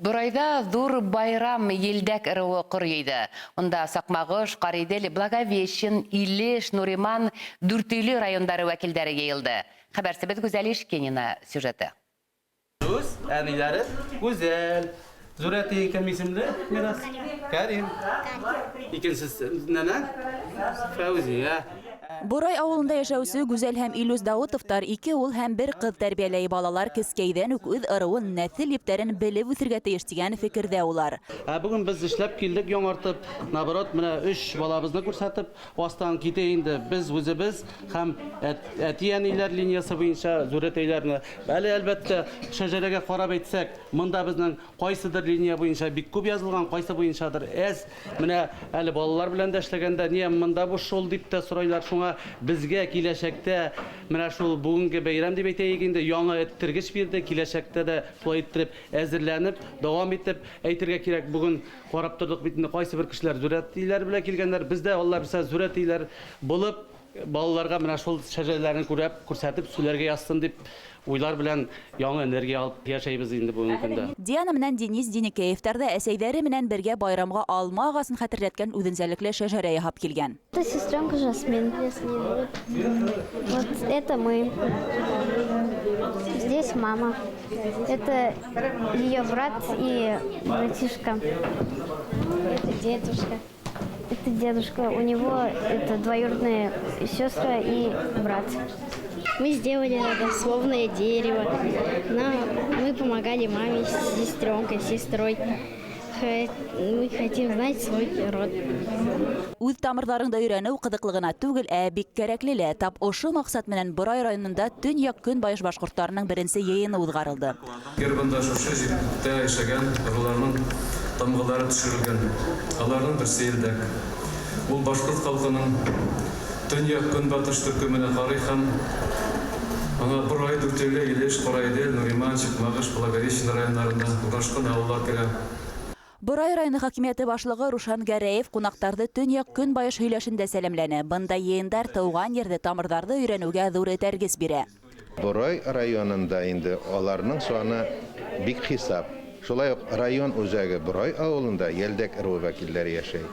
Борайҙа ҙур байрам Елдәк ырыуы ҡор йыйҙы. Унда Саҡмағош, Ҡариҙел, Благовещен, Илеш, Нуриман, Дүртөйлө райондары вәкилдәре йыйылды. Хәбәрсебеҙ Гүзәл Ишкинина сюжеты. Үз әниләре Гүзәл. Зүрәти кем исемле Мирас? Кәрим. Икенчесе нәнә? Фәүзия. Борай авылында яшәүсе Гүзәл һәм Илүс Даутовтар ике ул һәм бер кыз тәрбияләй. Балалар кескәйҙән үк үҙ ырыуын, нәҫел ептәрен белеп үҫергә тейеш тигән фекерҙә улар. Ә бүген без эшләп килдек яңартып, наоборот, менә өч балабызны күрсәтеп, астан китә инде. Без үзебез һәм әти-әниләр линиясе буенча зүрәтәйләрне. Әле, әлбәттә, шәҗәрәгә карап әйтсәк, монда безнең кайсыдыр линия буенча бик күп язылган, кайсы буенчадыр әз. Менә әле балалар белән дә эшләгәндә, нигә монда буш шул дип тә сорыйлар. Шуңа безгә киләчәктә менә шул бүгенге бәйрәм дип әйтәйек инде, яңа эттергеч бирде. Киләчәктә дә шулай иттереп әзерләнеп, дәвам итеп әйтергә кирәк. Бүген карап тордык бит инде, кайсы бер кешеләр зүрәтиләр белән килгәннәр. Без дә, Алла бирсә, зүрәтиләр булып, балаларга менә шул шәҗәрәләрне күрәп, күрсәтеп сөйләргә язсын дип уйлар белән яңа энергия алып яшәйбез инде бүгенге көндә. Диана менән Денис Деникеевтар да әсәйҙәре менән бергә байрамға алма ағасын хәтерләткән үҙенсәлекле шәжәрә яһап килгән. Это сестренка Жасмин. Жасмин. Вот это мы. Здесь мама. Это ее брат и братишка. Это дедушка. Это дедушка. У него это двоюродные сестры и брат. Мы сделали родословное дерево. Мы помогали маме с сестренкой, с сестрой. Мы хотим знать свой род. Үҙ тамырҙарыңды өйрәнеү ҡыҙыҡлы ғына түгел, ә бик кәрәкле лә. Тап ошо маҡсат менән Борай районында төньяҡ-көнбайыш башҡорттарының беренсе йыйыны уҙғарылды. Гербында шушы җирлектә яшәгән ыруларның тамғалары төшерелгән. Аларның берсе Елдәк. Ул башҡорт халҡының төньяҡ-көнбатыш төркөмөнә ҡарай һәм аңа Борай, Дүртөйлө, Илеш, Ҡараиҙел, Нуриман, Чекмагыш, Благовещен районнарында урнашҡан ауыллар керә. Борай районы хакимиәте башлығы Рушан Гәрәев ҡунаҡтарҙы төньяҡ-көнбайыш һөйләшендә сәләмләне. Бындай йыйындар тыуған ерҙе, тамырҙарҙы өйрәнеүгә ҙур этәргес бирә. Борай районында инде аларның саны бик хисап. Шулай уҡ район үҙәге Борай ауылында Йәлдәк ырыуы вәкилдәре йәшәй.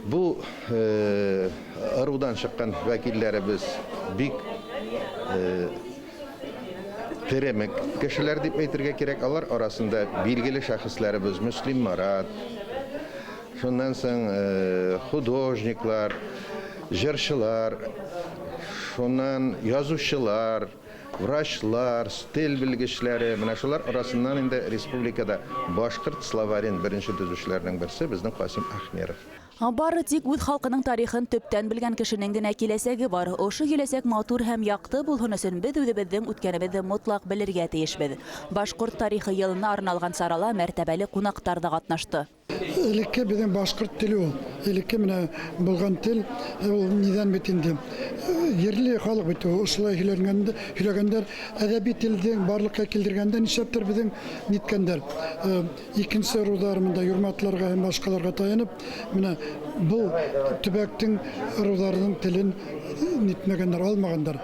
Бу ырыуҙан сыҡҡан вәкилдәребеҙ бик теремек кешеләр дип әйтергә кирәк. Алар арасында билгеле шәхесләребеҙ Мөслим Марат, шуннан һуң художниклар, җырчылар, шуннан язучылар, врачлар, тел белгечләре. Менә шулар арасыннан инде республикада башҡорт словарен беренсе төҙөүселәрҙең берсе беҙҙең Ҡасим Ахмеров. Бары тик үҙ халҡының тарихын төптән белгән кешенең генә киләсәге бар. Ошо киләсәк матур һәм яҡты булһын өсөн беҙ үҙебеҙҙең үткәнебеҙҙе мотлаҡ белергә тейешбеҙ. Башҡорт тарихы йылына арналған сарала мәртәбәле ҡунаҡтар ҙа ҡатнашты. Элекке беҙҙең башҡорт теле ул. Элекке менә булған тел, ул ниҙән бит инде. Ерле халыҡ бит ул, ошолай һөйләгәндәр, әҙәби телдең барлыҡҡа килтергәндә нишләптер беҙҙең ниткәндәр. Икенсе ырыуҙар мында юрматларға һәм башҡаларға таянып, менә был төбәктең ырыуҙарының телен нитмәгәндәр, алмағандар,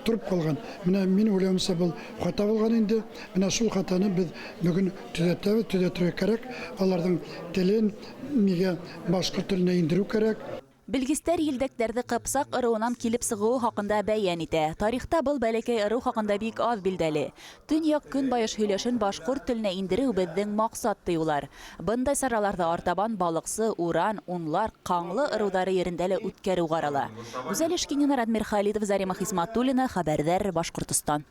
тороп ҡалған. Менә мин уйлайымса, был хата булған инде. Менә шул хатаны беҙ бөгөн төҙәтәбеҙ, төҙәтергә кәрәк. Аларҙың телен нигә башҡорт теленә индереү кәрәк. Белгестәр елдәктәрҙе ҡыпсаҡ ырыуынан килеп сығыуы хаҡында бәйән итә. Тарихта был бәләкәй ырыу хаҡында бик аҙ билдәле. Төньяҡ-көнбайыш һөйләшен башҡорт теленә индереү беҙҙең маҡсат, ти улар. Бындай сараларҙы артабан Балыҡсы, Уран, Унлар, Ҡаңлы ырыуҙары ерендә лә үткәреү ҡарала. Гүзәл Ишкинина, Радмир Халитов, Зарима Хисматуллина, Хәбәрҙәр, Башҡортостан.